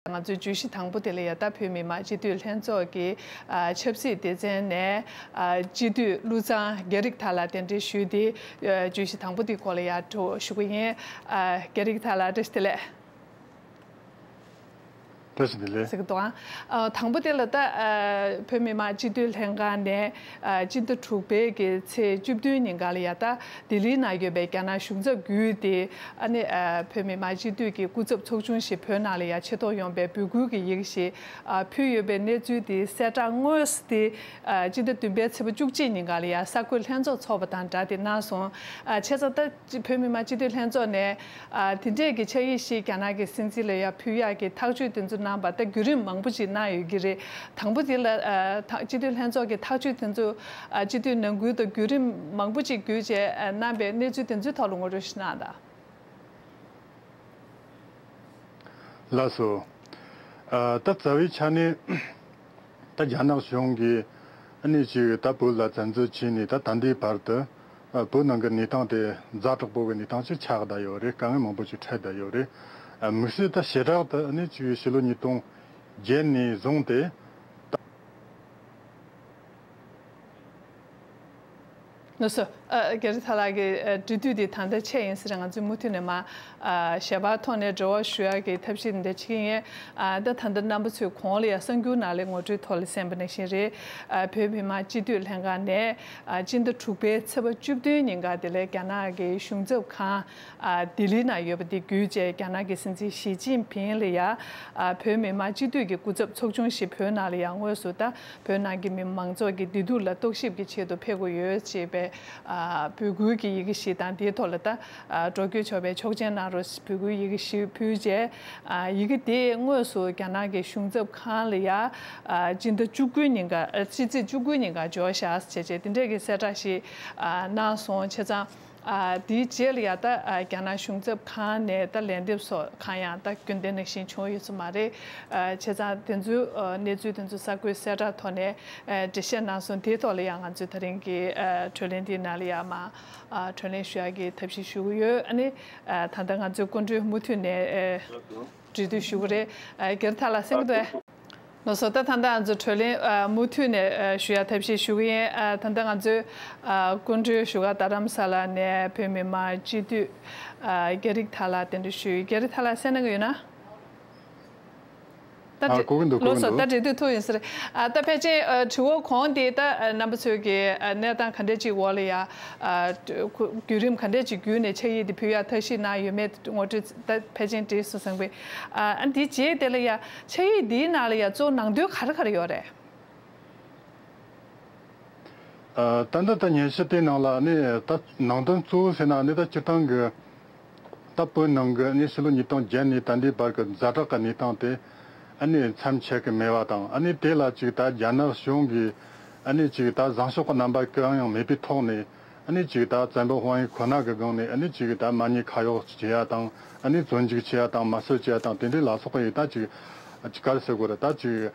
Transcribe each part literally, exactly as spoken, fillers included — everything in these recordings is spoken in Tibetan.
ང་ཚོའི་བརྗོད་གཞི་དང་པོ་དེ་ལ་ཡ་ད་བོད་མི་མང་སྤྱི་འཐུས་ལྷན་ཚོགས་ཀྱི་ཨ་ཆབ་སྲིད་སྡེ་ཚན་ནས་ཨ་སྤྱི་འཐུས་བློ་བཟང་རྒྱ་རིག་ཐར་ལགས་གདན་འདྲེན་ཞུས་ཏེ་ཨ་བརྗོད་གཞི་དང་པོ་དེའི་སྐོར་ལ་ཡ་དྲི་བ་ཞུ་གི་ཡིན། ཨ་རྒྱ་རིག་ཐར་ལགས་བཀྲ་ཤིས་བདེ་ལེགས། བཀྲ་ཤིས་བདེ་ལེགས། ཟེར་གི་འདུག་ཨང་། ཨ་དང་པོ་དེ་ལ་ད་ཨ་བོད་མི་མང་སྤྱི་འཐུས་ལྷན་ཁང་ནས་ཨ་སྤྱི་ཟླ་དྲུག་པའི་གི་ཚེས་བཅུ་བདུན་ཉིན་ག་ལ་ཡ་ད་ལྡི་ལིའི་ནང་ཡོད་པའི་རྒྱ་ནག་གཞུང་ཚབ་བརྒྱུད་དེ་ཨ་ནི་ཨ་བོད་མི་མང་སྤྱི་འཐུས་ཀྱི་སྐུ་ཚབ་ཚོགས་ཆུང་ཞིག་བོད་ནང་ལ་ཡ་ཆེད་གཏོང་ཡོང་པའི་འབོད་སྐུལ་གྱི་ཡི་གེ་ཞིག་ཨ་ཕུལ་ཡོད་པའི་གནས་ཚུལ་དེ་གསལ་བསྒྲགས་དངོས་སུ་དེ་ཨ་སྤྱི་ཟླ་བདུན་པའི་ཚེས་པ་བཅུ་གཅིག་ཉིན་ག་ལ་ཡ་གསར་འགོད་ལྷན་ཚོགས་འཚོགས་པ་དང་སྦྲགས་ཏེ་གནང་སོང་། ཨ་བྱས་ཙང་ད་བོད་མི་མང་སྤྱི་འཐུས་ལྷན་ཚོགས་ནས་ཨ་དེ་འདྲས་ཀྱི་ཕྱག་ཡིག་ཞིག་རྒྱ་ནག་གི་སྲིད་འཛིན་ལ་ཡ་ཕུལ་ཡག་གི་ཐག་གཅོད་དེ་ཚོ་གནང་པ་ད་བརྒྱུད་རིམ་མང་པོ་ཞིག་གནང་ཡོད་ཀྱི་རེད། དང་པོ་དེ་ལ་ཨ་ཐག་སྤྱི་འཐུས་ལྷན་ཚོགས་ཀྱི་ཐག་གཅོད་དེ་ཚོ་ཨ་སྤྱི་འཐུས་ནང་ཁུལ་དང་བརྒྱུད་རིམ་མང་པོ་ཞིག་བརྒྱུད་བྱས་ཨ་གནང་པའི་གནས་ཚུལ་དེ་ཚོའི་ཐོག་ལ་ངོ་སྤྲོད་ཞིག་གནང་དང་། ལགས་སོ། ཨ་ད་རྩ་བའི་ཆ་ནས་ད་རྒྱ་ནག་གཞུང་གིས་ཨ་ནི་ཅིག་ད་བོད་ལ་བཙན་འཛུལ་བྱས་ནས་ད་ད་ལྟའི་བར་དུ་ཨ་བོད་ནང་གི་གནས་སྟངས་དེ་ཛ་དྲག་པོ་གི་གནས་སྟངས་ཅིག་ཆགས་བསྡད་ཡོད་རེད། དཀའ་ངལ་མང་པོ་ཅིག་འཕྲད་བསྡད་ཡོད་རེད། ཨ་དམིགས་བསལ་ད་ཞེ་དྲག་ཏུ་ཨ་ནི་ཅིག་ཕྱི་ལོ་ཉིས་སྟོང་བརྒྱད་ནས་བཟུང་སྟེ། ལགས་སོ། ཨ་རྒྱ་རི་ཐར་ལགས་ཀྱི་ཨ་འབྲེལ་མཐུད་དེ་ད་ལྟ་ཆད་ཡིན་ཟེར། ང་ཚོས་མུ་མཐུད་ནས་མ་ཨ་ཞལ་པར་ཐོག་ནས་འབྲེལ་བ་ཞུ་ཡག་གི་ཐབས་ཤེས་འདི་འདྲ་བྱེད་ཀྱི་ཡིན། ཨ་ད་ད་ལྟ་རྣམ་པ་ཚོས་གོང་ལ་ཡང་གསར་འགྱུར་ནང་ལ་ངོ་སྤྲོད་ཐོག་ལ་གསན་པ་ནང་བཞིན་རེད། ཨ་བོད་མི་མང་སྤྱི་འཐུས་ལྷན་ཁང་ནས་ཨ་སྤྱི་ཟླ་དྲུག་པའི་ཚེས་པ་བཅུ་བདུན་ཉིན་ཀ་དེ་ལ་རྒྱ་ནག་གི་གཞུང་ཚབ་ཁང་ཨ་ལྡི་ལིའི་ནང་ཡོད་པ་དེ་བརྒྱུད་བྱས་རྒྱ་ནག་གི་སྲིད་འཛིན་ཞི་ཅིན་ཕིང་ལ་ཡང་ཨ་བོད་མི་མང་སྤྱི་འཐུས་ཀྱི་སྐུ་ཚབ་ཚོགས་ཆུང་ཞིག་བོད་ནང་ལ་ཡང་དངོས་སུ་ད་བོད་ནང་གི་མི་མང་ཚོགས་ཀྱི་བདེ་སྡུག་ལ་རྟོག་ཞིབ་ཀྱི་ཆེད་དུ་ཕེབས་ཀྱི་ཡོད་ཅེས་པའི་ཨ་འབོད་སྐུལ་གྱི་ཡི་གེ་ཞིག་དང་། དེའི་ཐོག་ལ་ད་ཨ་འགྲོ་སྐྱོད་ཆོག་པའི་ཆོག་མཆན་གནང་རོགས་ཞེས་འབོད་སྐུལ་ཡི་གེ་ཞིག་ཕུལ་རྗེས། ཨ་ཡི་གེ་དེ་དངོས་སུ་རྒྱ་ནག་གི་གཞུང་ཚབ་ཁང་ལ་ཡ་ཨ་སྤྱི་ཟླ་བཅུ་དགུ་ཉིན་ཀ་ཨ་ཕྱི་ཚེས་བཅུ་དགུ་ཉིན་ཀ་འབྱོར་བཞག་ཅེས་བྱས་དེ་འདྲས་ཀྱི་གསལ་བསྒྲགས་ཤིག་ཨ་གནང་སོང་། བྱས་ཙང་། ཨ་དེའི་རྗེས་ལ་ཡ་ད་ཨ་རྒྱ་ནག་གཞུང་ཚབ་ཁང་ནས་ད་ལན་འདེབས་སོགས་གང་ཡང་ད་རྒྱུན་ལྡན་ནང་བཞིན་བྱུང་ཡོད་ས་མ་རེད། ཨ་བྱས་ཙང་དེ་ཚོའི་ཨ་གནས་ཚུལ་དེ་ཚོ་གསར་འགོད་གསལ་བསྒྲགས་ཐོག་ནས་ཨ་འགྲེལ་བཤད་གནང་སོང་། དེའི་ཐོག་ལ་ཡང་ང་ཚོས་ད་རིང་གི་ཨ་གྲོས་གླེང་འདིའི་ནང་ལ་ཡང་མ་ཨ་གྲོས་གླེང་ཞུ་ཡག་གི་ཐབས་ཤེས་ཞུ་གི་ཡོད། ཨ་ནི་ཨ་ད་ལྟ་ང་ཚོའི་སྐུ་མགྲོན་མུ་མཐུད་ནས་ཨ་འབྲེལ་མཐུད་ཞུ་གི་རེད། ཨ་རྒྱ་རི་ཐར་ལགས་གསན་གྱི་འདུག་ཨེ། ལགས་སོ། ད་ད་ལྟ་ང་ཚོ་གྲོས་གླེང་ཨ་མུ་མཐུད་ནས་ཨ་ཞུ་ཡ་ཐབས་ཤེས་ཞུ་གི་ཡིན། ཨ་ད་ལྟ་ང་ཚོའི་ཨ་སྐུ་མགྲོན་བཞུགས་སྒར་རྡ་རམ་ས་ལ་ནས་བོད་མི་མང་སྤྱི་འཐུས་ཨ་རྒྱ་རིག་ཐར་ལགས་གདན་འདྲེན་ཞུས་ཡོད། རྒྱ་རིག་ཐར་ལགས་གསན་གནང་གི་ཡོད་ན། ད་ཨ་འདི་གོ་གི་འདུག་ལགས་སོ། གོ་གི་ད་འདུག་འབྲེལ་མཐུད་ཐུབ་ཡིན་ཟེར། ཨ་ད་ཕལ་ཆེར་ཨ་དྲི་བ་གོང་དེ་ད་ཨ་རྣམ་པ་ཚོས་ཀྱི་ཨ་གནས་སྟངས་ག་འདྲས་ཅིག་འོག་ལ་ཡ་ཨ་བརྒྱུད་རིམ་ག་འདྲས་ཅིག་བརྒྱུད་ནས་ཕྱག་ཡིག་དེ་ཕུལ་ཡ་ཐབས་ཤེས་གནང་ཡོད་མེད་ངོ་སྤྲོད་ད་ཕལ་ཆེར་འགྲིག་སོང་བསམ་གི། ཨ་ཨ་འདི་རྗེས་དེ་ལ་ཡ་ཕྱག་ཡིག་འདིའི་ནང་ལ་ཡ་གཙོ་བོ་ནང་དོན་ག་རེ་ག་རེ་ཡོད་རེད། ཨ་ད་ལྟ་ད་སྙན་ཞུ་དེའི་ནང་ལ་ནི་ད་ནང་དོན་གཙོ་བོ་ཟེར་ན་ནི་ད་སྤྱིར་བཏང་གི་ད་བོད་ནང་གི་ནི་ཕྱི་ལོ་ཉིས་སྟོང་བརྒྱད་ནས་ད་ལྟའི་བར་གྱི་ཛ་དྲག་གི་གནས་སྟངས་དེ་ཨ་ནི་མཚམས་ཆད་གི་མེད་པ་དང་། ཨ་ནི་དེ་ལ་ཅིག་ད་རྒྱ་ནག་གཞུང་གིས་ཨ་ནི་ཅིག་ད་བཟང་ཕྱོགས་ཀྱི་རྣམ་པ་གང་ཡང་མེད་པའི་ཐོག་ནས། ཨ་ནི་ཅིག་ད་བཙན་པོ་དཔང་ཡིག་ཁོ་ན་གི་སྒང་ནས་ཨ་ནི་ཅིག་ད་མ་ཉེས་ཁ་གཡོགས་བྱེད་ཡ་དང་། ཨ་ནི་བཙོན་འཇུག་བྱེད་ཡ་དང་། དམར་གསོད་བྱེད་ཡ་དང་། དེ་འདྲའི་ལ་སོགས་པ་ཡིན། ད་ཅིག་ཅིག་ག་རེ་ཟེར་དགོས་རེད། ད་ཅིག་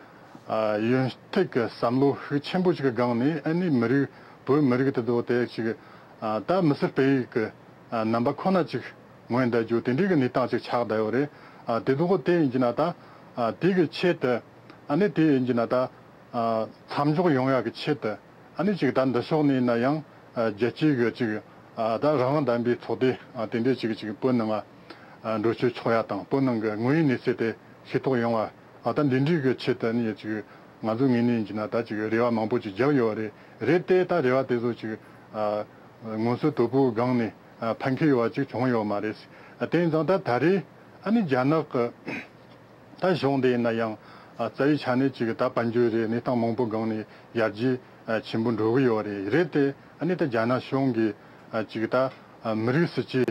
ཨ་ཡོན་ཐེག་གི་བསམ་བློ་ཤུགས་ཆེན་པོ་ཞིག་གི་སྒང་ནས་ཨ་ནི་མི་རིགས་བོད་མི་རིགས་དེ་ཚོ་དེ་ཅིག་ཨ་ད་མི་སེར་སྤེལ་ཡུལ་གི་ཨ་རྣམ་པ་ཁོ་ན་ཅིག་མངོན་བསྡད་རྒྱུ་དེ་འདྲའི་གི་གནས་སྟངས་ཅིག་ཆགས་བསྡད་ཡོད་རེད། ཨ་དེ་ཚོ་དེ་ཡིན་གྱི་ན་ད་ཨ་དེ་གི་ཆེད་དུ་ཨ་ནི་དེ་ཡིན་གྱི་ན་ད་ཨ་མཚམས་འཇོག་ཡོང་ཡ་གི་ཆེད་དུ་ཨ་ནི་ཅིག་ད་འདི་ཕྱོགས་ནས་ན་ཡང་ཨ་རྒྱལ་སྤྱིའི་གི་ཅིག་ཨ་ད་རང་དབང་ལྡན་པའི་ཚོགས་སྡེ་ཨ་དེ་འདྲའི་ཅིག་ཅིག་བོད་ནང་ང་ཨ་འགྲོ་སྐྱོད་ཆོག་ཡ་དང་། བོད་ནང་གི་དངོས་ཡོད་གནས་ཚུལ་དེ་ཤེས་རྟོགས་ཡོང་བ། ཨ་ད་འདི་འདྲའི་གི་ཆེད་དུ་ནི་ཅིག་ང་ཚོའི་ངོས་ནས་ཡིན་གྱི་ན་ད་ཅིག་རེ་བ་མང་པོ་ཅིག་བརྒྱབ་ཡོད་རེད། རེད་དེ་ད་རེ་བ་དེ་ཚོ་ཅིག་ཨ་མངོན་གསལ་དོད་པོའི་སྒང་ནས་ཨ་ཕན་ཁེ་ཡོད་པ་ཅིག་བྱུང་ཡོད་མ་རེད། ཨ་དེ་ཡིན་ཙང་ད་ད་རེས་ཨ་ནི་རྒྱ་ནག་གི་ད་གཞུང་དེ་ཡིན་ན་ཡང་ཨ་རྩ་བའི་ཆ་ནས་ཅིག་ད་དཔལ་འབྱོར་རེད། གནས་སྟངས་མང་པོའི་སྒང་ནས་ཡར་རྒྱས་ཨ་ཆེན་པོ་འགྲོ་གི་ཡོད་རེད། རེད་དེ་ཨ་ནི་ད་རྒྱ་ནག་གཞུང་གིས་ཨ་ཅིག་ད་ཨ་མི་རིགས་སྲིད་ཇུས་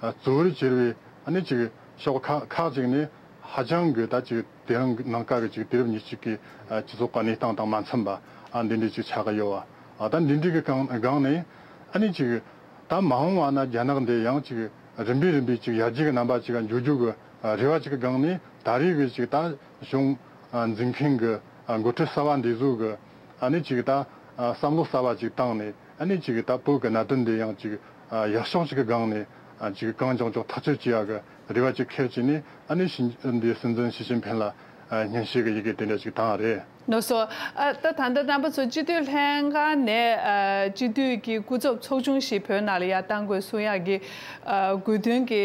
ཨ་གཙོ་བོར་གྱུར་བའི་ཨ་ནི་ཅིག་ཕྱོགས་ཁག་ཁག་ཅིག་ནས་ཧ་ཅང་གི་ད་ཅིག་དེ་རིང་གི་ནང་ཀ་གི་ཅིག་དུས་རབས་ཉེར་གཅིག་གི་ཨ་སྤྱི་ཚོགས་ཀྱི་གནས་སྟངས་དང་མ་འཚམས་པ་ཨ་འདི་འདྲ་ཅིག་ཆགས་ཀྱི་ཡོད་པ། ཨ་ད་འདི་འདྲ་གི་སྒང་སྒང་ནས་ཨ་ནི་ཅིག་ད་མ་འོངས་པ་ན་རྒྱ་ནག་འདི་ཡང་ཅིག་རིམ་པས་རིམ་པས་ཅིག་ཡར་རྒྱས་ཀྱི་རྣམ་པ་ཅིག་འགྱོ་རྒྱུ་གི་ཨ་རེ་བ་ཅིག་གི་སྒང་ནས། ད་རེས་ཀྱི་ཅིག་ད་གཞུང་ཨ་འཛིན་མཁན་གྱི་ཨ་འགོ་ཁྲིད་གསར་པ་འདི་ཚོ་གི་ཨ་ནི་ཅིག་ད་ཨ་བསམ་བློ་གསར་པ་ཅིག་བཏང་ནས། ཨ་ནི་ཅིག་ད་བོད་ཀྱི་གནད་དོན་འདི་ཡང་ཅིག་ཨ་ཡག་ཕྱོགས་ཅིག་གི་སྒང་ནས་ཨ་ཅིག་གང་མགྱོགས་མགྱོགས་ཐག་གཅོད་བྱེད་ཡག་གི་རེ་བ་ཅིག་འཁྱེར་བྱས་ནས། ཨ་ནི་ཞི་འདི་སྲིད་འཛིན་ཞི་ཅིན་ཕིན་ལ་ སྙན་ཞུ་གི་ཡི་གེ་དེ་འདྲ་ཞིག་བཏང་བ་རེད། ལགས་སོ། ཨ་ད་ད་ལྟ་རྣམ་པ་ཚོ་སྤྱི་འཐུས་ལྷན་ཁང་ནས་ཨ་སྤྱི་འཐུས་ཀྱི་སྐུ་ཚབ་ཚོགས་ཆུང་ཞིག་བོད་ནང་ལ་ཡར་བཏང་དགོས་གསུང་ཡག་གི་ཨ་དགོས་འདུན་གྱི་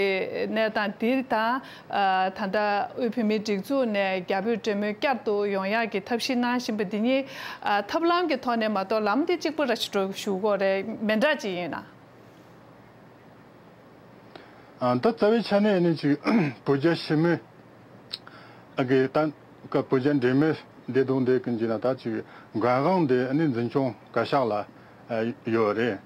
གནས་སྟངས་འདི་དང་། ཨ་ད་ལྟ་དབུས་བོད་མིའི་སྒྲིག་འཛུགས་ནས་རྒྱ་བོད་འབྲེལ་མོལ་བསྐྱར་དུ་ཡོང་ཡག་གི་ཐབས་ཤེས་གནང་བཞིན་པ་འདི་གཉིས་ཨ་ཐབས་ལམ་གྱི་ཐོག་ནས་མ་གཏོགས་ལམ་འདི་གཅིག་པ་ར་ཞིག་འགྲོ་ཞུ་དགོས་རེད། མི་འདྲ་ཅིག་ཡིན་ན། ཨ་ད་རྩ་བའི་ཆ་ནས་ནི་ཅིག་བོད་རྒྱ་ཞི་མོལ་ཨ་གི་ད་ཀ་བོད་རྒྱ་འབྲེལ་མོལ་འདི་དང་འདི་ཀུན་གྱི་ན་ད་ཅིག་འགན་དབང་འདི་ཨ་ནི་འཛིན་སྐྱོང་བཀའ་ཤག་ལ་ཨ་ཡོད་རེད།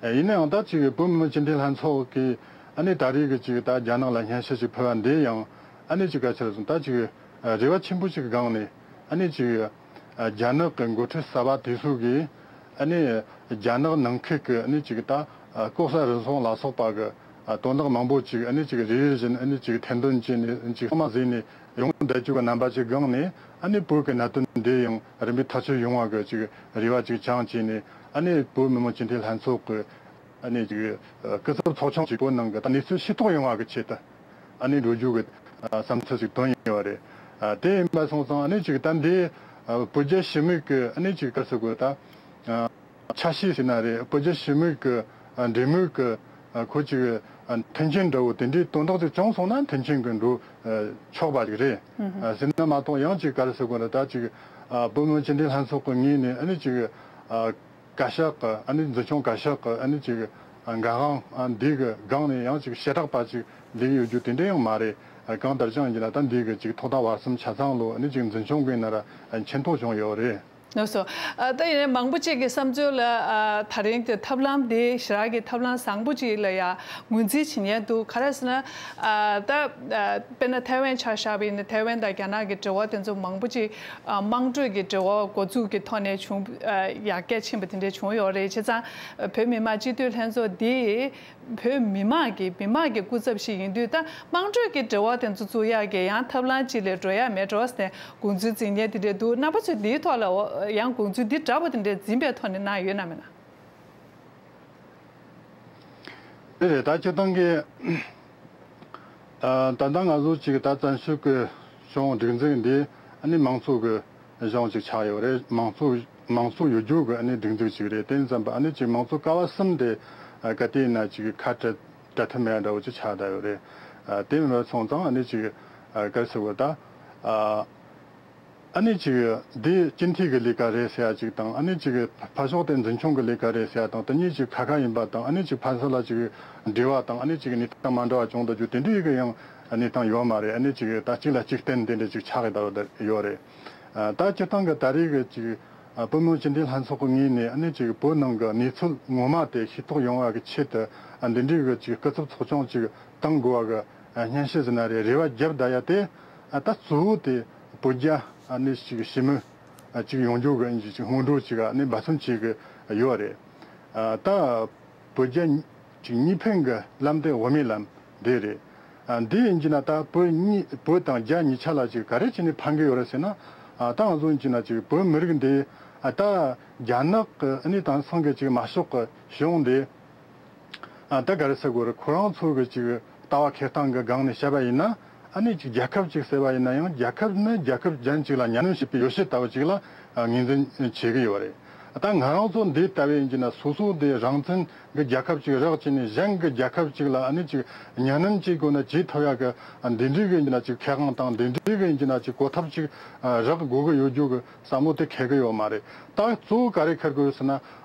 ཨ་ཡིན་ནའང་ད་ཅིག་བོད་མི་མང་སྤྱི་འཐུས་ལྷན་ཚོགས་ཀྱི་ཨ་ནི་ད་རེས་ཀྱི་ཅིག་ད་རྒྱ་ནག་ལ་སྙན་ཞུ་ཞིག་ཕུལ་བ་འདི་ཡང་ཨ་ནི་ཅིག་ག་ཚོད་སོང་ད་ཅིག་ཨ་རེ་བ་ཆེན་པོ་ཞིག་གི་སྒང་ནས་ཨ་ནི་ཅིག་ཨ་རྒྱ་ནག་གི་འགོ་ཁྲིད་གསར་པ་དེ་ཚོ་གིས་ཨ་ནི་རྒྱ་ནག་ནང་ཁུལ་གྱི་ཨ་ནི་ཅིག་ད་ལྐོག་ཟ་རུལ་སུངས་ལ་སོགས་པ་གི་དོན་དག་མང་པོ་ཅིག་ཨ་ནི་ཅིག་རེ་རེ་བཞིན་ཨ་ནི་ཅིག་ཐེར་འདོན་བྱས་ནས་ཨ་ནི་ཅིག་གཙང་མ་བཟོས་ནས་ཡོང་བསྡད་རྒྱུ་གི་རྣམ་པ་ཅིག་སྒང་ནས་ཨ་ནི་བོད་ཀྱི་གནད་དོན་འདི་ཡང་རིམ་པས་ཐག་གཅོད་ཡོང་བ་གི་ཅིག་རེ་བ་ཅིག་བཅངས་བྱས་ནས་ཨ་ནི་བོད་མི་མང་སྤྱི་འཐུས་ལྷན་ཚོགས་ཀྱི་ཨ་ནི་ཅིག་སྐུ་ཚབ་ཚོགས་ཆུང་ཅིག་བོད་ནང་གི་ད་གནས་ཚུལ་ཤེས་རྟོགས་ཡོང་བ་གི་ཆེད་དུ། ཨ་ནི་འགྲོ་རྒྱུ་གི་ཨ་བསམ་ཚུལ་ཞིག་བཏོན་ཡོད་པ་རེད། ཨ་དེ་ཡིན་པ་སོང་ཙང་ཨ་ནི་ཅིག་ད་འདི་ཨ་བོད་རྒྱ་ཞི་མོལ་གི་ཨ་ནི་ཅིག་ག་རེ་ཟེར་དགོས་ད་ཨ་ཆ་ཤས་ཟེར་ན་རེད། བོད་རྒྱ་ཞི་མོལ་གི་ཨ་འབྲེལ་མོལ་གི་ཨ་ཁོ་ཅིག་ཨ་མཐུན་རྐྱེན་འདྲ་བོ་དེ་འདྲའི་དོན་དག་ཅིག་བྱུང་སོང་ན་མཐུན་རྐྱེན་གི་འགྲོ་ཨ་ཆོག་པ་ཞིག་རེད། ཨ་ཟེར་ན་མ་གཏོགས་ཡང་ཅིག་ག་རེ་ཟེར་དགོས་ན་ད་ཅིག་ཨ་བོད་མི་སྤྱི་འཐུས་ལྷན་ཚོགས་གི་ངོས་ནས་ཨ་ནི་ཅིག་ཨ། བཀའ་ཤག་གི་ཨ་ནི་འཛིན་སྐྱོང་བཀའ་ཤག་གི་ཨ་ནི་ཅིག་འགན་དབང་འདི་གི་སྒང་ནས་ཡང་ཅིག་ཞེ་དྲག་པ་ཅིག་ལས་ཡོད་རྒྱུ་དེ་འདྲ་ཡང་མ་རེད། གང་ལྟར་ཀྱང་ཡིན་ན་ད་འདི་གི་ཅིག་ཐོག་མཐའ་བར་གསུམ་ཆ་ཚང་ལོ་ཨ་ནི་ཅིག་འཛིན་སྐྱོང་གི་ནང་ལ་མཁྱེན་རྟོགས་བྱུང་ཡོད་རེད། ལགས་སོ། ཨ་ད་ཡིན་ནའི་མང་པོ་ཅིག་གི་བསམ་ཚུལ་ལ་ཨ་ད་རིང་གི་ཐབས་ལམ་འདི་ཞེ་དྲག་གི་ཐབས་ལམ་བཟང་པོ་ཅིག་ལ་ཡང་ངོས་འཛིན་བྱེད་མཁན་འདུག་ག་རེ་ཟེར་ན་ཨ་ད་ཨ་དཔེར་ན་ཐའེ་ཝན་ཆ་བཞག་པ་ཡིན་ན་ཐའེ་ཝན་དང་རྒྱ་ནག་གི་འབྲེལ་བ་དེ་ཚོ་མང་པོ་ཅིག་ཨ་དམངས་ཁྲོད་ཀྱི་འབྲེལ་བ་འགོ་འཛུགས་ཀྱི་ཐོག་ནས་བྱུང་ཨ་ཡར་རྒྱས་ཕྱིན་པ་དེ་འདྲ་བྱུང་ཡོད་རེད། བྱས་ཙང་བོད་མི་མང་སྤྱི་འཐུས་ལྷན་ཚོགས་འདིས་བོད་མི་མང་གི་མི་མང་གི་སྐུ་ཚབ་ཞིག་ཡིན་དུས་ད་དམངས་ཁྲོད་ཀྱི་འབྲེལ་བ་དེ་ཚོ་བཙུགས་ཡག་གི་ཡང་ཐབས་ལམ་ཅིག་ལས་འགྲོ་ཡག་མེད་འགྲོ་ཟེར་ནས་དགོངས་ཚུལ་འཛིན་མཁན་དེ་འདྲ་འདུག་རྣམ་པ་ཚོས་འདིའི་ཐོག་ལ་ཡང་དགོངས་ཚུལ་འདི་འདྲ་པོ་དེ་འདྲ་འཛིན་པའི་ཐོག་ནས་གནང་ཡོད་ན་མེད་ན། དེ་རེད། ད་སྤྱིར་བཏང་གི་ཨ་ད་ལྟ་ང་ཚོ་ཅིག་ད་བཙན་བྱོལ་གྱི་གཞུང་སྒྲིག་འཛུགས་འདི་ཨ་ནི་མང་གཙོ་གི་གཞུང་ཅིག་ཆགས་ཡོད་རེད། མང་གཙོ་མང་གཙོ་ཡོད་རྒྱུ་གི་ཨ་ནི་སྒྲིག་འཛུགས་ཅིག་རེད། དེ་ཙམ་པ་ཨ་ནི་ཅིག་མང་གཙོ་ཀ་བ་གསུམ་དེ་ཨ་ག་དུས་ཡིན་ན་ཅིག་ཁ་བྲལ་བྲལ་ཐབས་མེད་འདྲ་བོ་ཅིག་ཆགས་བསྡད་ཡོད་རེད། ཨ་དེ་མིན་པ་སོང་ཙང་ཨ་ནི་ཅིག་ཨ་ག་རེ་ཟེར་དགོས་ད་ཨ། ཨ་ནི་ཅིག་འདི་སྤྱི་འཐུས་ཀྱི་ལས་ཀ་རེད་ཟེར་ཡ་ཅིག་དང་། ཨ་ནི་ཅིག་ཕར་ཕྱོགས་དེ་འཛིན་སྐྱོང་གི་ལས་ཀ་རེད་ཟེར་ཡ་དང་། དེ་གཉིས་ཅིག་ཁ་ཁ་ཡིན་པ་དང་། ཨ་ནི་ཅིག་ཕན་ཚུན་ལ་ཅིག་འབྲེལ་བ་དང་། ཨ་ནི་ཅིག་གནས་སྟངས་མ་འདྲ་བ་བྱུང་བསྡད་རྒྱུ་དེ་འདྲའི་གི་ཡང་གནས་སྟངས་ཡོད་མ་རེད། ཨ་ནི་ཅིག་ད་གཅིག་ལ་གཅིག་བརྟེན་དེ་འདྲ་ཅིག་ཆགས་ཡོད་ད་ཡོད་རེད། ཨ་ད་སྤྱིར་བཏང་གི་ད་རེས་གི་ཅིག་ཨ་བོད་མི་སྤྱི་འཐུས་ལྷན་ཚོགས་ཀྱི་ངོས་ནས་ཨ་ནི་ཅིག་བོད་ནང་གི་གནས་ཚུལ་ངོ་མ་དེ་ཤེས་རྟོགས་ཡོང་བ་གི་ཆེད་དུ་ཨ་འདི་འདྲའི་གི་ཅིག་སྐུ་ཚབ་ཚོགས་ཆུང་ཅིག་བཏང་དགོས་བ་གི་ཨ་སྙན་ཞུ་ཟེར་ན་རེད། རེ་བ་བརྒྱབ་བསྡད་ཡ་དེ་ཨ་ད་གཙོ་བོ་དེ། བོད་རྒྱ་ཨ་ནི་ཅིག་ཞི་མོལ་ཨ་ཅིག་ཡོང་རྒྱུ་གི་ཅིག་སྔོན་འགྲོ་ཅིག་ཨ་ནི་འབད་བརྩོན་བྱེད་གི་ཡོད་རེད། ཨ་ད་བོད་རྒྱ་ཅིག་གཉིས་ཕན་གི་ལམ་དེ་དབུ་མའི་ལམ་དེ་རེད། ཨ་འདི་ཡིན་གྱི་ན་ད་བོད་གཉིས་བོད་དང་རྒྱ་གཉིས་ཆ་ལ་ཅིག་ག་རེ་བྱས་ནས་ཕན་གི་ཡོད་རེད་ཟེར་ན། ཨ་ད་ང་ཚོ་ཡིན་གྱི་ན་ཅིག་བོད་མི་རིགས་འདི་ཨ་ད་རྒྱ་ནག་གི་ཨ་ནི་དེང་སང་གི་ཅིག་དམར་ཤོག་གི་གཞུང་འདི། ཨ་ད་ག་རེ་ཟེར་དགོས་རེད། ཁོ་རང་ཚོ་གི་ཅིག་ལྟ་བ་འཁྱེར་སྟངས་ཀྱི་སྒང་ནས་བཤད་པ་ཡིན་ན། ཨ་ནི་ཅིག་རྒྱལ་ཁབ་ཅིག་ཟེར་བ་ཡིན་ན་ཡང་། རྒྱལ་ཁབ་ནི་རྒྱལ་ཁབ་གཞན་ཅིག་ལ་གཉའ་གནོན་བྱེད་པའི་ཡོ་བྱད་ལྟ་བུ་ཅིག་ལ་ངོས་འཛིན་བྱེད་ཀྱི་ཡོད་རེད། ད་ང་རང་ཚོ་འདི་ལྟ་བུ་ཡིན་གྱི་ན་སོ་སོ་འདི་རང་བཙན་གྱི་རྒྱལ་ཁབ་ཅིག་རག་བྱས་ནས་གཞན་གྱི་རྒྱལ་ཁབ་ཅིག་ལ་ཨ་ནི་ཅིག་གཉའ་གནོན་བྱེད་དགོས་ན་བྱེད་ཐུབ་ཡག་གི་འདི་འདྲའི་གི་ཡིན་གྱི་ན་ཅིག་ཁེ་དབང་དང་། འདི་འདྲའི་གི་ཡིན་གྱི་ན་ཅིག་གོ་ཐབས་ཅིག་རག་དགོས་ཀྱི་ཡོད་རྒྱུ་གི་བསམ་བློ་དེ་འཁེལ་གྱི་ཡོད་མ་རེད། ད་གཙོ་བོ་ག་རེ་འཁེལ་དགོས་ཟེར་ན།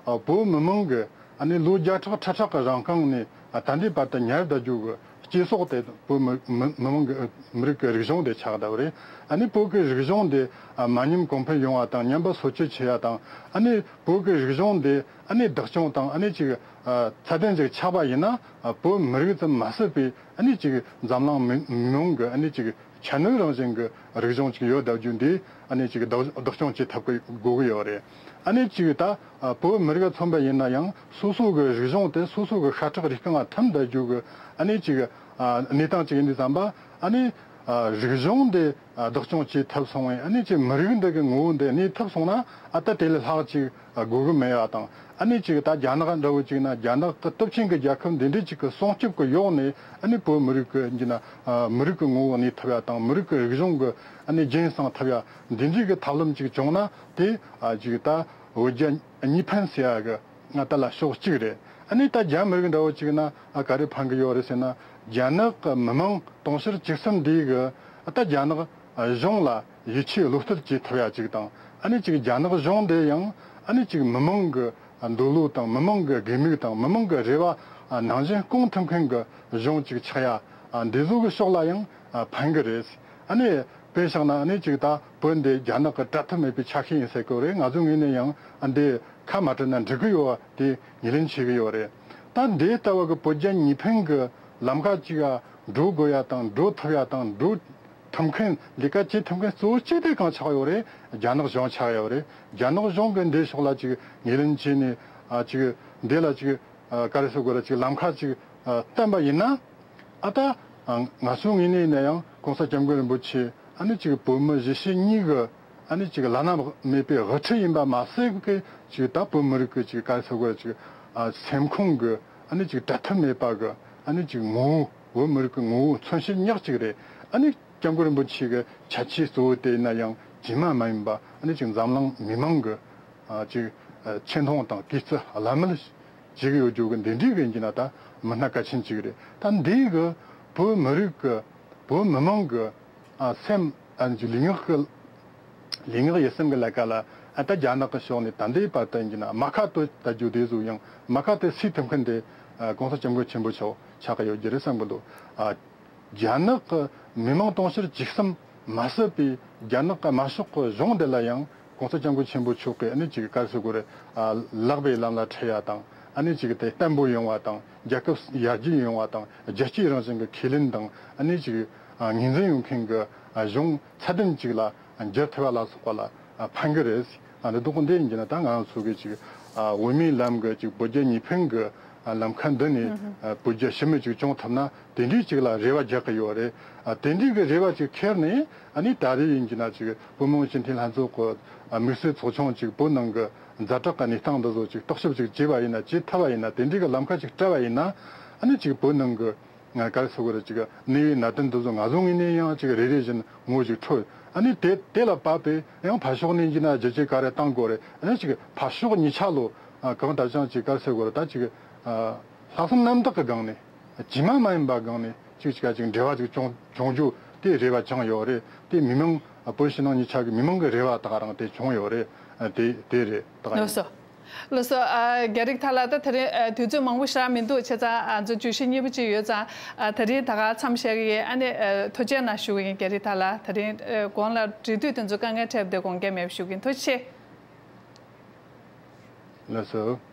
བོད་མི་མང་གི་ཨ་ནི་ལོ་བརྒྱ་ཕྲག་ཁྲི་ཕྲག་གི་རིང་གང་ནས་ཨ་ད་ལྟའི་བར་དུ་ཉར་བསྡད་རྒྱུ་གི་སྐྱེ་སྲོག་དེ་བོད་མི་མི་མི་མང་གི་མི་རིགས་ཀྱི་རིག་གཞུང་དེ་ཆགས་བསྡད་པ་རེད། ཨ་ནི་བོད་ཀྱི་རིག་གཞུང་དེ་ཨ་མ་ཉམས་གོང་འཕེལ་ཡོང་བ་དང་། ཉམས་པ་སོར་ཆུད་བྱེད་ཡ་དང་། ཨ་ནི་བོད་ཀྱི་རིག་གཞུང་དེ་ཨ་ནི་བདག་སྐྱོང་དང་། ཨ་ནི་ཅིག་ཨ་ཚད་ལྡན་ཅིག་ཆགས་པ་ཡིན་ན། ཨ་བོད་མི་རིགས་ཙམ་མ་ཟད་པའི་ཨ་ནི་ཅིག་འཛམ་གླིང་མི་མི་མང་གི་ཨ་ནི་ཅིག་ཁྱད་ནུས་རང་བཞིན་གྱི་རིག་གཞུང་ཅིག་ཡོད་བསྡད་རྒྱུ་འདི་ཨ་ནི་ཅིག་བདག་བདག་སྐྱོང་བྱེད་ཐུབ་ཀྱི་དགོས་ཀྱི་ཡོད་རེད། ཨ་ནི་ཅིག་ད་ཨ་བོད་མི་རིགས་མཚོན་པ་ཡིན་ན་ཡང་། སོ་སོ་གི་རིག་གཞུང་དེ་སོ་སོ་གི་ཤ་ཁྲག་རུས་རྐང་ལ་ཐིམ་བསྡད་རྒྱུ་གི་ཨ་ནི་ཅིག་ཨ་གནས་སྟངས་ཅིག་ཡིན་དུས་ཙམ་པ། ཨ་ནི་ ཨ་རིག་གཞུང་འདི་ཨ་བདག་སྐྱོང་བྱེད་ཐུབ་སོང་བས། ཨ་ནི་ཅིག་མི་རིགས་འདི་གི་ངོ་བོ་འདི་གནས་ཐུབ་སོང་ན། ཨ་ད་དེ་ལས་ལྷག་ཅིག་ཨ་དགོས་གི་མེད་ཡ་དང་། ཨ་ནི་ཅིག་ད་རྒྱ་ནག་འདྲ་བོ་ཅིག་ན། རྒྱ་ནག་གི་སྟོབས་ཆེན་གི་རྒྱལ་ཁབ་འདི་འདྲའི་ཅིག་གི་སྲུང་སྐྱོབ་གི་འོག་ནས། ཨ་ནི་བོད་མི་རིགས་གི་ཡིན་ན་ཨ་མི་རིགས་གི་ངོ་བོ་གནས་ཐུབ་ཡ་དང་། མི་རིགས་གི་རིག་གཞུང་གི་ཨ་ནི་རྒྱུན་བསྲིང་ཐུབ་ཡ། འདི་འདྲའི་གི་ཐབས་ལམ་ཅིག་བྱུང་ན། དེ་ཨ་ཅིག་ད་བོད་རྒྱ་གཉིས་ཕན་ཟེར་ཡ་གི་ང་ད་ལ་ཕྱོགས་གཅིག་རེད། ཨ་ནི་ད་རྒྱ་མི་རིགས་འདྲ་བོ་ཅིག་ན་ཨ་ག་རེ་ཕན་གི་ཡོད་རེད་ཟེར་ན། རྒྱ་ནག་གི་མི་མང་དུང་ཕྱུར་བཅུ་གསུམ་འདི་གི་ཨ་ད་རྒྱ་ནག་གཞུང་ལ་ཡིད་ཆེས་བློ་གཏད་བྱེད་ཐུབ་ཡ་ཅིག་དང་། ཨ་ནི་ཅིག་རྒྱ་ནག་གཞུང་འདི་ཡང་ཨ་ནི་ཅིག་མི་མང་གི་འདོད་བློ་དང་། མི་མང་གི་དགོས་དམིགས་དང་། མི་མང་གི་རེ་བ་ནང་བཞིན་སྐོང་ཐུབ་མཁན་གི་གཞུང་ཅིག་ཆགས་ཡ། འདི་ཚོ་གི་ཕྱོགས་ལ་ཡང་ཕན་གི་རེད། ཨ་ནི་དཔེ་བཞག་ན། ཨ་ནི་ཅིག་ད་བོད་འདི་རྒྱ་ནག་གི་བྲལ་ཐབས་མེད་པའི་ཆ་ཤས་ཡིན་ཟེར་གི་རེད། ང་ཚོའི་ངོས་ནས་ཡང་ཨ་འདི་ཁ་མ་བྲལ་ན་འགྲིག་གི་ཡོད་པ་དེ་ངོས་ལེན་བྱེད་གི་ཡོད་རེད། ད་འདི་ལྟ་བུ་གི་བོད་རྒྱ་གཉིས་ཕན་གི་ལམ་ཁ་ཅིག་ཨ་འགྲོ་དགོས་ཡ་དང་། འགྲོ་ཐུབ་ཡ་དང་། འགྲོ་ཐུབ་མཁན། ལས་ཀ་བྱེད་ཐུབ་མཁན་གཙོ་བོ་གཅིག་དེ་གང་ཆགས་ཡོད་རེད། རྒྱ་ནག་གཞུང་ཆགས་ཡོད་རེད། རྒྱ་ནག་གཞུང་གི་འདི་ཕྱོགས་ལ་ཅིག་ངོས་ལེན་བྱས་ནས། ཨ་ཅིག་འདི་ལ་ཅིག་ཨ་ག་རེ་ཟེར་དགོས་རེད། ཅིག་ལམ་ཁ་ཅིག་ཨ་བསྟན་པ་ཡིན་ན། ཨ་ད་ཨ་ང་ཚོའི་ངོས་ནས་ཡིན་ན་ཡང་གོང་ས་སྐྱབས་མགོན་རིན་པོ་ཆེ་ཨ་ནི་ཅིག་བོད་མི་གཞིས་བྱེས་གཉིས་ཀྱི་ཨ་ནི་ཅིག་བླ་ན་མེད་པའི་དབུ་ཁྲིད་ཡིན་པ་མ་ཟད་ཀྱི་ཅིག་ད་བོད་མི་རིགས་ཀྱི་ཅིག་ག་རེ་ཟེར་དགོས་རེད། ཅིག་ཨ་སེམས་ཁོང་གི་ཨ་ནི་ཅིག་བྲལ་ཐབས་མེད་པ་གི་ཨ་ནི་ཅིག་ངོ་བོ། བོད་མི་རིགས་ཀྱི་ངོ་བོ་མཚོན་བྱེད་ཉག་གཅིག་རེད། ཨ་ནི་སྐྱབས་མགོན་རིན་པོ་ཆེ་གི་ཁྱད་ཆོས་གཙོ་བོ་དེ་ཡིན་ན་ཡང་ཇི་མ་མ་ཡིན་པ། ཨ་ནི་ཅིག་འཛམ་གླིང་མི་མང་གི་ཨ་ཅིག་ཨ་ཆེ་མཐོང་དང་གུས་བརྩི་བླ་མེད་བྱེད་ཀྱི་ཡོད་རྒྱུ་གི་འདི་འདྲའི་གི་ཡིན་གྱི་ན་ད་མི་སྣ་གལ་ཆེན་ཅིག་རེད། ད་འདི་གི་བོད་མི་རིགས་གི་བོད་མི་མང་གི་ཨ་སེམས། ཨ་ནི་ཅིག་ལུས་ངག་གི་ལུས་ངག་ཡིད་གསུམ་གི་ལས་ཀ་ལ། ཨ་ད་རྒྱ་ནག་གི་ཕྱོགས་ནས་ད་ལྟའི་བར་དུ་ཡིན་གྱི་ན་རྨ་ཁ་གཏོད་ལྟ་རྒྱུ་དེ་ཚོ་ཡང་རྨ་ཁ་དེ་སེལ་ཐུབ་མཁན་དེ་ཨ་གོང་ས་སྐྱབས་མགོན་ཆེན་པོ་མཆོག་ཆགས་ཀྱི་ཡོད་རྒྱུ་རེད་བསམ་གི་འདུག་ཨ་རྒྱ་ནག་གི་མི་མང་དུང་ཕྱུར་བཅུ་གསུམ་མ་ཟད་པའི་རྒྱ་ནག་གི་དམར་ཤོག་གི་གཞུང་འདི་ལ་ཡང་གོང་ས་སྐྱབས་མགོན་ཆེན་པོ་མཆོག་གིས་ཨ་ནི་ཅིག་ག་རེ་ཟེར་དགོས་རེད། ཨ་ལེགས་པའི་ལམ་ལ་ཁྲིད་ཡ་དང་། ཨ་ནི་ཅིག་དེ་བརྟན་པོ་ཡོང་བ་དང་། རྒྱལ་ཁབ་ཡར་རྒྱས་ཡོང་བ་དང་། རྒྱལ་གཅེས་རང་བཞིན་གྱི་ཁས་ལེན་དང་། ཨ་ནི་ཅིག་ཨ་ངོས་འཛིན་ཡོང་མཁན་གྱི་ཨ་གཞུང་ཚད་ལྡན་ཅིག་ལ་འགྱུར་ཐུབ་པ་ལ་སོགས་པ་ལ་ཨ་ཕན་གི་རེད། ཨ་འདི་དོག་འདི་ཡིན་གྱི་ན་ད་ང་ཚོ་གི་ཅིག་ཨ་འོས་མིའི་ལམ་གི་ཅིག་བོད་རྒྱ་གཉིས་ཕན་གི་ཨ་ལམ་ཁ་འདི་ནས་ཨ་བོད་རྒྱ་ཞི་མོལ་ཅིག་བྱུང་ཐུབ་ན། དེ་འདྲའི་ཅིག་ལ་རེ་བ་རྒྱག་གི་ཡོད་རེད། ཨ་དེ་འདྲའི་གི་རེ་བ་ཅིག་འཁྱེར་ནས། ཨ་ནི་ད་རེས་ཡིན་གྱི་ན་ཅིག་བོད་མི་མང་སྤྱི་འཐུས་ལྷན་ཚོགས་ཀྱི་ཨ་དམིགས་བསལ་ཚོགས་ཆུང་ཅིག་བོད་ནང་གི་ཛ་དྲག་གི་གནས་སྟངས་འདི་ཚོ་ཅིག་རྟོག་ཞིབ་ཅིག་བྱས་པ་ཡིན་ན། བྱེད་ཐུབ་པ་ཡིན་ན། དེ་འདྲའི་གི་ལམ་ཁ་ཅིག་སྤྲད་པ་ཡིན་ན། ཨ་ནི་ཅིག་བོད་ནང་གི་ང་ག་རེ་ཟེར་དགོས་རེད། ཅིག་གནས་བབ་གནད་དོན་འདི་ཚོ་ང་ཚོ་ངོས་ནས་ཡང་ཅིག་རེ་རེ་བཞིན་ངོ་ཅིག་འཕྲོད། ཨ་ནི་དེ་དེ་ལ་བབས་པས་ཡང་ཕར་ཕྱོགས་ནས་ཡིན་གྱི་ན་བསྒྱུར་བཅོས་ག་རེ་བཏང་དགོས་རེད། ཨ་ནི་ཅིག་ཕར་ཕྱོགས་གཉིས་ཆ་ལོ་ཨ་གང་ལྟར་ཀྱང་ཅིག་ག་རེ་ཟེར་དགོས་རེད། ད་ཅིག་ཨ་ལྷག་བསམ་རྣམ་དག་གི་སྒང་ནས། ཇི་མ་མ་ཡིན་པ་སྒང་ནས་ཅིག་ཅིག་ཅིག་འབྲེལ་བ་ཅིག་བྱུང་བྱུང་རྒྱུ་དེ་རེ་བ་བཅངས་ཡོད་རེད། དེ་མི་མང་། བོད་ཕྱི་ནང་གཉིས་ཆ་གི་མི་མང་གི་རེ་བ་ད་ག་རང་དེ་བྱུང་ཡོད་རེད། དེ་དེ་རེད། ད་ག་ཡིན། ལགས་སོ། ལགས་སོ། ཨ་རྒྱ་རིགས་ཐ་ལ། ད་དེ་རིང་ཨ་དུས་ཚོད་མང་པོ་ཞེ་དྲག་མི་འདུག་བྱས་ཙང་ཨ་ཚོ་བརྗོད་གཞི་གཉིས་པ་ཅིག་ཡོད་ཙང་། ཨ་དེ་རིང་ད་ག་མཚམས་བཞག་གི་ཡིན། ཨ་ནི་ཨ་ཐུགས་རྗེ་གནང་ཞུ་གི་ཡིན། རྒྱ་རིགས་ཐ་ལ། དེ་རིང་ཨ་གོང་ལ་འབྲེལ་མཐུད་དེ་ཚོ་དཀའ་ངལ་འཕྲད་པ་དེ་དགོངས་འགལ་མེད་པ་ཞུ་གི་ཡིན། ཐུགས་རྗེ་ཆེ། ལགས་སོ།